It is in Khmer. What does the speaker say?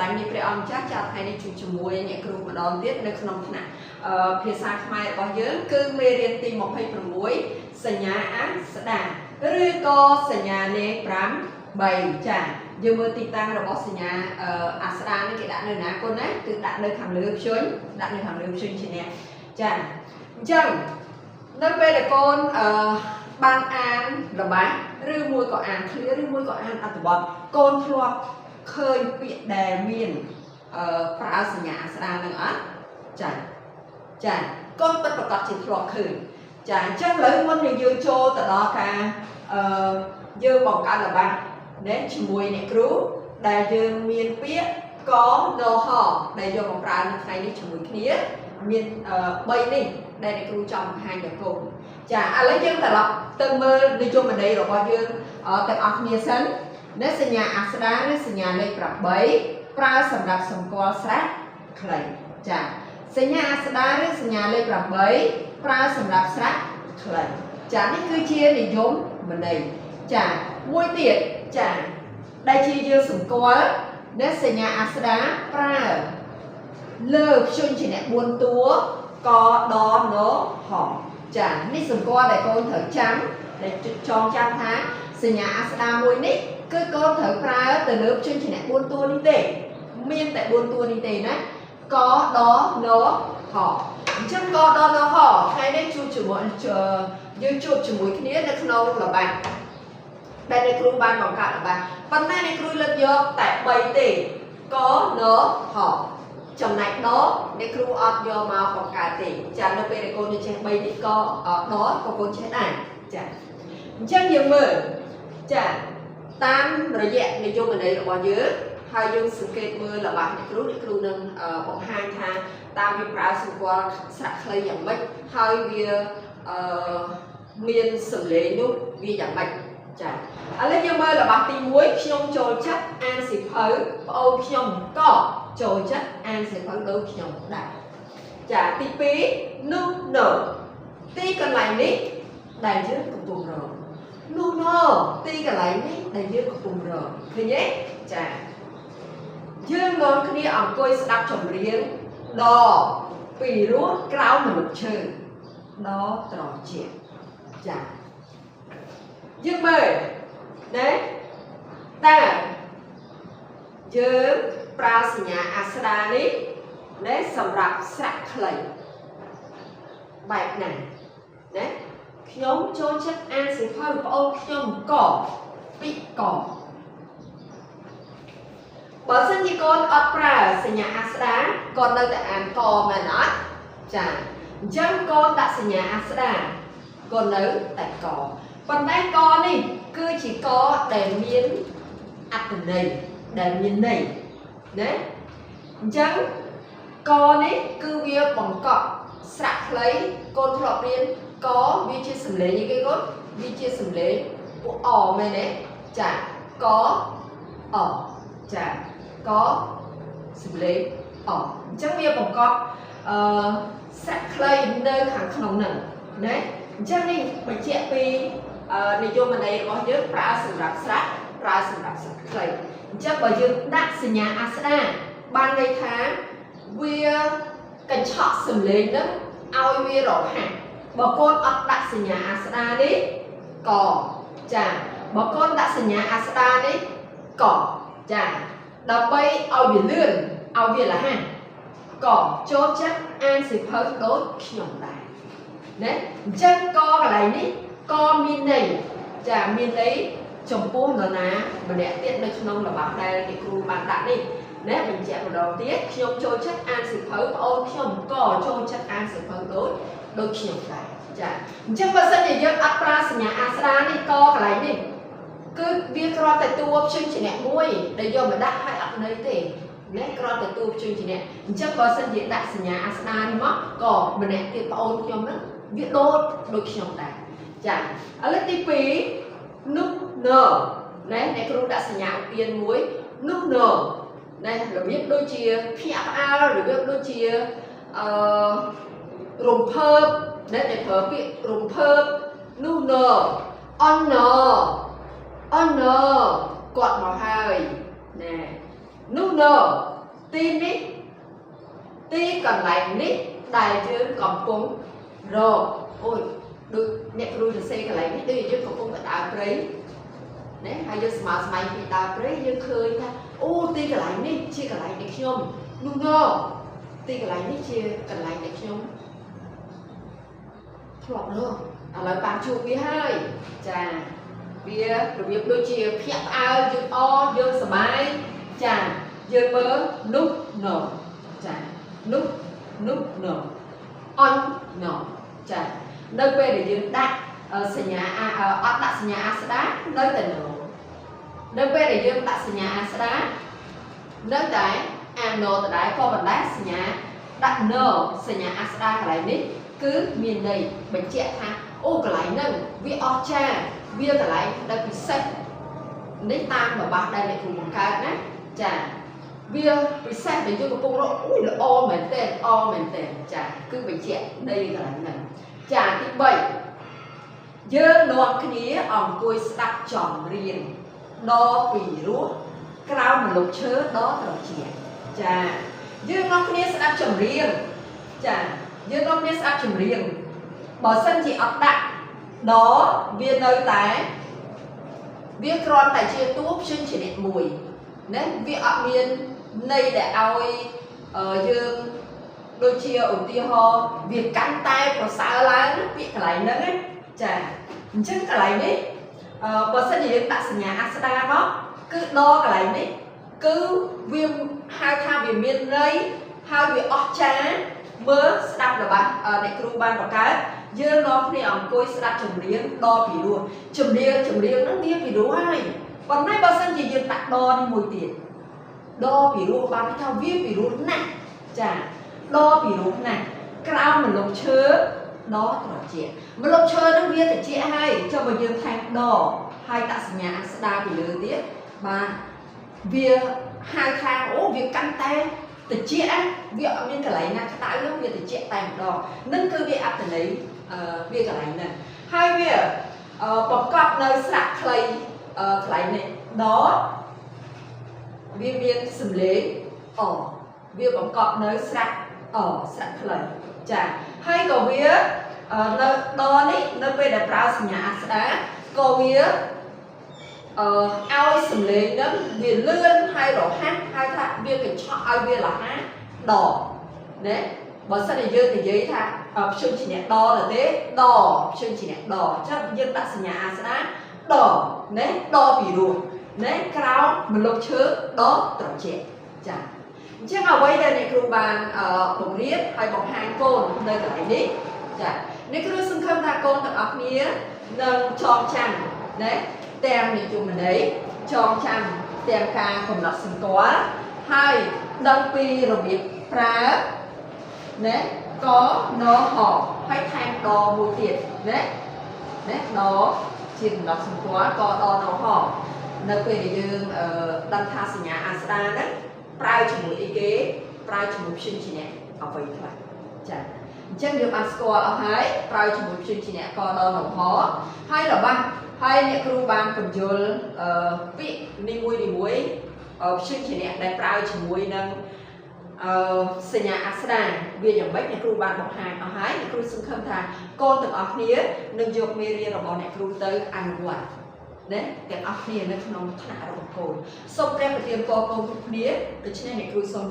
ឡាញ់នៃព្រះអង្គចាស់ចាថ្ងៃនេះជួបជាមួយអ្នកគ្រូម្ដងទៀតនៅក្នុងថ្នាក់ភាសាខ្មែររបស់យើងគឺមេរៀនទី26សញ្ញាអាស្ដាឬក៏សញ្ញាលេខ8ចាយើងមើលទីតាំងរបស់សញ្ញាអាស្ដានេះគេដាក់នៅណាគុណណាគឺដាក់នៅខាងលើព្យញ្ញដាក់នៅខាងលើព្យញ្ជនៈចាអញ្ចឹងនៅពេលដែលកូនបានអានល្បះឬមួយក៏អានឃ្លាឬមួយក៏អានអត្ថបទកូនធ្លាប់ឃើញពាក្យដែលមានប្រើសញ្ញាអាស្ដានឹងអត់ចាចាកូនពិតប្រាកដជាធ្លាប់ឃើញចាអញ្ចឹងឥឡូវមុននឹងយើងចូលទៅដល់ការយើងបង្កើតល្បះណាជាមួយអ្នកគ្រូដែលយើងមានពាក្យកណហដែលយកមកប្រើនៅថ្ងៃនេះជាមួយគ្នាមាន3នេះដែលអ្នកគ្រូចង់បង្ហាញដល់កូនចាឥឡូវយើងត្រឡប់ទៅមើលនិយមន័យរបស់យើងទាំងអស់គ្នាសិនណាសញ្ញាអាស្ដាឬសញ្ញាលេខ8ប្រើសម្រាប់សម្គាល់ស្រៈខ្លីចាសញ្ញាអាស្ដាឬសញ្ញាលេខ8ប្រើសម្រាប់ស្រៈខ្លីចានេះគឺជានិយមន័យចាមួយទៀតចាដែលជាយើងសម្គាល់ណាសញ្ញាអាស្ដាប្រើលើព្យញ្ជនៈ4តួកដនហចានេះសម្គាល់ដែលកូនត្រូវចាំដែលចងចាំថាសញ្ញាអាស្ដាមួយនេះគឺកូនត្រូវប្រើទៅលើព្យញ្ជនៈ4តួនេះទេមានតែ4តួនេះទេណាកដនហអញ្ចឹងកដនហថ្ងៃនេះជួបជាមួយយើងជួបជាមួយគ្នានៅក្នុងល្បះដែលអ្នកគ្រូបានបង្កើតល្បះប៉ុន្តែអ្នកគ្រូលើកយកតែ3ទេកនហចំណែកដអ្នកគ្រូអត់យកមកបង្កើតទេចានៅពេលដែលកូនចេះ3នេះក៏ដក៏កូនចេះដែរចាអញ្ចឹងយើងមើលចាតាមរយៈនិយមន័យរបស់យើងហើយយើងសង្កេតមើលរបស់អ្នកគ្រូអ្នកគ្រូនឹងបង្ហាញថាតាមវាប្រើសម្គាល់ស្រៈខ្លីយ៉ាងម៉េចហើយវាមានសម្លេងនោះវាយ៉ាងម៉េចចាឥឡូវយើងមើលរបស់ទី1ខ្ញុំចូលចិត្តអានសៀវភៅប្អូនខ្ញុំក៏ចូលចិត្តអានសៀវភៅដូចខ្ញុំដែរចាទី2នោះណទីកន្លែងនេះដែលយើងកំពុងរកនោះណទីកន្លែងនេះដែលយើងកំពុងរកឃើញទេចាយើងនាំគ្នាអង្គុយស្ដាប់ចម្រៀងដពីរោះក្រោមមនុស្សឈើដត្រជាចាយើងមើលណាតើយើងប្រើសញ្ញាអាស្ដានេះណាសម្រាប់ស្រៈខ្លីបែបណាណាខ្ញុំចូលចិត្តអានសៀវភៅប្អូនខ្ញុំក៏ពីកបើសិនជាកូនអត់ប្រើសញ្ញាអាស្ដាកូននៅតែអានកមែនអត់ចាអញ្ចឹងកូនដាក់សញ្ញាអាស្ដាកូននៅតែកប៉ុន្តែកនេះគឺជាកដែលមានអត្ថន័យដែលមានន័យណាអញ្ចឹងកនេះគឺវាបង្កប់ស្រៈខ្លីកូនធ្លាប់រៀនកវាជាសំឡេងអីគេកូនវាជាសំឡេងពួកអមែនទេចាកអចាកសំឡេងអអញ្ចឹងវាបង្កប់ស្រៈខ្លីនៅខាងក្នុងហ្នឹងណាអញ្ចឹងនេះបញ្ជាក់ពីនិយមន័យរបស់យើងប្រើសម្រាប់ស្រៈប្រើសម្រាប់ស្រៈខ្លីអញ្ចឹងបើយើងដាក់សញ្ញាអាស្ដាបានន័យថាវាកញ្ឆក់សំឡេងហ្នឹងឲ្យវារហ័សបើកូនអត់ដាក់សញ្ញាអាស្ដានេះកចាបើកូនដាក់សញ្ញាអាស្ដានេះកចាដើម្បីឲ្យវាលឿនឲ្យវារហ័សកចូលចិត្តអានសៀវភៅដូចខ្ញុំដែរណាអញ្ចឹងកកន្លែងនេះកមានន័យចាមានន័យចំពោះនរណាម្នាក់ទៀតនៅក្នុងល្បះដែលអ្នកគ្រូបានដាក់នេះណាបញ្ជាក់ម្ដងទៀតខ្ញុំចូលចិត្តអានសៀវភៅប្អូនខ្ញុំក៏ចូលចិត្តអានសៀវភៅដូចខ្ញុំដែរចាអញ្ចឹងបើសិនជាយើងអត់ប្រើសញ្ញាអាស្ដានេះកកន្លែងនេះគឺវាគ្រាន់តែតួព្យញ្ជនៈមួយដែលយកមកដាក់ឲ្យអត់ន័យទេណាគ្រាន់តែតួព្យញ្ជនៈអញ្ចឹងបើសិនជាដាក់សញ្ញាអាស្ដានេះមកក៏ម្នាក់ទៀតប្អូនខ្ញុំហ្នឹងវាដូចខ្ញុំដែរចាឥឡូវទី2នោះណណាអ្នកគ្រូដាក់សញ្ញាឧទានមួយនោះណណារបៀបដូចជាភ្ញាក់ផ្អើលរបៀបដូចជាអឺរំភើបណាដែលប្រើពាក្យរំភើបនោះណអន់ណអន់ណគាត់មកហើយណែនោះណ ទីនេះទីកន្លែងនេះដែលយើងកំពុងរកអូយដូចអ្នកគ្រូសរសេរកន្លែងនេះដូចយើងកំពុងទៅដើរព្រៃណាហើយយើងស្មើស្មៃពីដើរព្រៃយើងឃើញថាអូទីកន្លែងនេះជាកន្លែងដែលខ្ញុំនោះណទីកន្លែងនេះជាកន្លែងដែលខ្ញុំធ្លាប់រកឥឡូវបានជួបវាហើយចាវារបៀបដូចជាភ្ញាក់ផ្អើលយើងអយើងសប្បាយចាយើងមើលនោះណចានោះនោះណអន់ណចានៅពេលដែលយើងដាក់សញ្ញាអត់ដាក់សញ្ញាអាស្ដានៅតែណនៅពេលដែលយើងដាក់សញ្ញាអាស្ដានៅតែអាណដដែលក៏បណ្ដាសញ្ញាដាក់ណសញ្ញាអាស្ដាកន្លែងនេះគឺមានន័យបញ្ជាក់ថាអូកន្លែងហ្នឹងវាអស្ចារ្យវាកន្លែងដែលពិសេសនេះតាមរបស់ដែលអ្នកគ្រូបង្កើតណាចាវាពិសេសដែលយើងកំពុងរកអូយល្អមែនទែនអមែនទែនចាគឺបញ្ជាក់ន័យកន្លែងហ្នឹងចាទី3យើងនាំគ្នាអង្គុយស្ដាប់ចម្រៀងដ៏ពីរោះក្រោមម្លប់ឈើដ៏ត្រជាក់ចាយើងនាំគ្នាស្ដាប់ចម្រៀងចាយើងនាំគ្នាស្ដាប់ចម្រៀងបើសិនជាអត់ដាក់ដវានៅតែវាគ្រាន់តែជាតួព្យញ្ជនៈមួយណាវាអត់មានន័យដែលឲ្យយើងដូចជាឧទាហរណ៍វាកាន់តែប្រសើរឡើងពាក្យកន្លែងហ្នឹងណាចាអញ្ចឹងកន្លែងនេះបើសិនជាយើងដាក់សញ្ញាអាស្ដាមកគឺដកន្លែងនេះគឺវាហៅថាវាមានន័យហើយវាអស្ចារ្យមើលស្ដាប់របស់អ្នកគ្រូបានបង្កើតយើងនាំគ្នាអង្គុយស្ដាប់ចម្រៀងដពីរោះចម្រៀងហ្នឹងវាពីរោះហើយប៉ុន្តែបើសិនជាយើងដាក់ដនេះមួយទៀតដពីរោះបានថាវាពីរោះណាស់ចាដពីរោះណាស់ក្រោមម្លប់ឈើដត្រជាក់ម្លប់ឈើហ្នឹងវាត្រជាក់ហើយចុះបើយើងថែមដហើយដាក់សញ្ញាស្ដាពីលើទៀតបាទវាហៅថាអូវាកាន់តែត្រជាក់វាអត់មានកន្លែងណាក្តៅវាត្រជាក់តែម្ដងនឹងគឺវាអត្ថន័យវាកន្លែងហ្នឹងហើយវាប្រកបនៅស្រៈខ្លីកន្លែងនេះដវាមានសំឡេងអវាបង្កប់នៅស្រៈអស្រៈខ្លីចាហើយក៏វានៅដនេះនៅពេលដែលប្រើសញ្ញាអាស្ដាក៏វាឲ្យសំឡេងហ្នឹងវាលឿនហើយរហ័សហៅថាវាកញ្ឆក់ឲ្យវាលហាដណាបើសិនជាយើងនិយាយថាព្យញ្ជនៈដទៅទេដព្យញ្ជនៈដអញ្ចឹងយើងដាក់សញ្ញាអាស្ដាដណាដពីរោះណាក្រោមម្លប់ឈើដត្រជាក់ចាអញ្ចឹងអ្វីដែលអ្នកគ្រូបានបង្រៀនហើយបង្ហាញកូននៅកន្លែងនេះចាអ្នកគ្រូសង្ឃឹមថាកូនទាំងអស់គ្នានឹងចងចាំណាទាំងនិយមន័យចងចាំទាំងការកំណត់សម្គាល់ហើយដឹងពីរបៀបប្រើណាកណហហើយថែមដមួយទៀតណាណាដជាកំណត់សម្គាល់កដណហនៅពេលដែលយើងដឹងថាសញ្ញាអាស្ដាហ្នឹងប្រើជាមួយអីគេប្រើជាមួយព្យញ្ជនៈអ្វីខ្លះចាអញ្ចឹងយើងបានស្គាល់អស់ហើយប្រើជាមួយព្យញ្ជនៈកដណហហើយរបស់ហើយអ្នកគ្រូបានពន្យល់ពាក្យនីមួយព្យញ្ជនៈដែលប្រើជាមួយនឹងសញ្ញាអាស្ដាវាយ៉ាងម៉េចអ្នកគ្រូបានបង្ហាញអស់ហើយអ្នកគ្រូសង្ឃឹមថាកូនទាំងអស់គ្នានឹងយកមេរៀនរបស់អ្នកគ្រូទៅអនុវត្តណាទាំងអស់គ្នានៅក្នុងថ្នាក់របស់កូនសូមព្រះប្រទានពរកូនគ្រប់គ្នាដូច្នេះអ្នកគ្រូសូម